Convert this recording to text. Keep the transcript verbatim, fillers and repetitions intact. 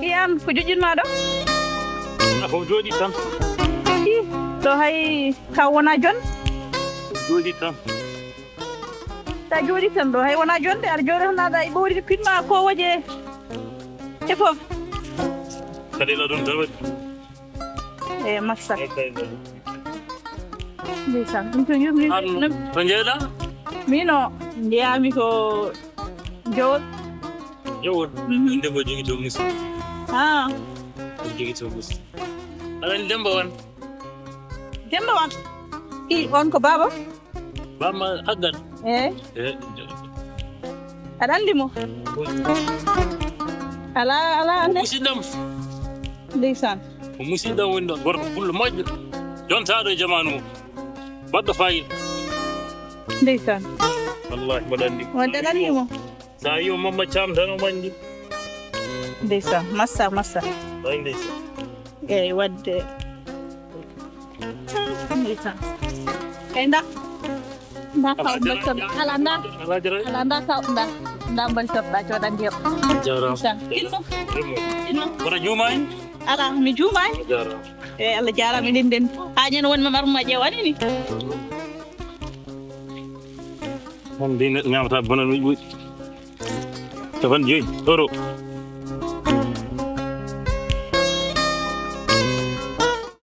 Iyan, ko joƴƴinmaa ɗo? A ko jooɗi tan. Ih, ɗo hay ka wona jon? Jooɗi tan. Sa jooɗi tan ɗo, hay wona jon de, aɗa jooɗi tan aɗa e ɓowri pinma ko waje e fof. Kadi la ɗum tawat. E massa. Ndeysaan, ɗum to yurmi. An to njeeɗa? Mino, njeyami ko Jowol. Jowol. Mhm. Inde mo jogi to musi. Ah. Jogi to musi. Aɗa anndi Demba Wan? Demba Wan? I, on ko baaba? Bamma Aggan. Eh? Eh. Aɗa anndi mo? Ala, ala, ande. Musidɗam. Ndeysaan. Ko musidɗam woni ɗon. Gorko pullo moƴƴo. Jontaaɗo e jamaanu mum. Baɗɗo faayiida. Ndeysaan. Wallahi, mboɗo anndi. Wonde aɗa anndi mo? Sa yi o Mamma Caam tan o ɓanndi. Ndeysaan, massa, massa. Ay, ndeysaan. Eyi, wadde. Ndeysaan. Eyi, nda. Nda kaw mbaɗ soɗɗa. Ala, nda. Ala, nda kaw, nda. Nda mbaɗ soɗɗa, cooda ndiyam. Jaaraama. Ndeysaan. Inno. Inno. Kono juumaani? Ala, mi juumaani. Jaaraama. Eyi, Allah jaaraama, eɗen ndenndi. Haa ñande won ma marma ƴeew, a nanii? Hannde neɗɗo ñaamata bonan mi ɓuri. Cappanɗe joyi euro.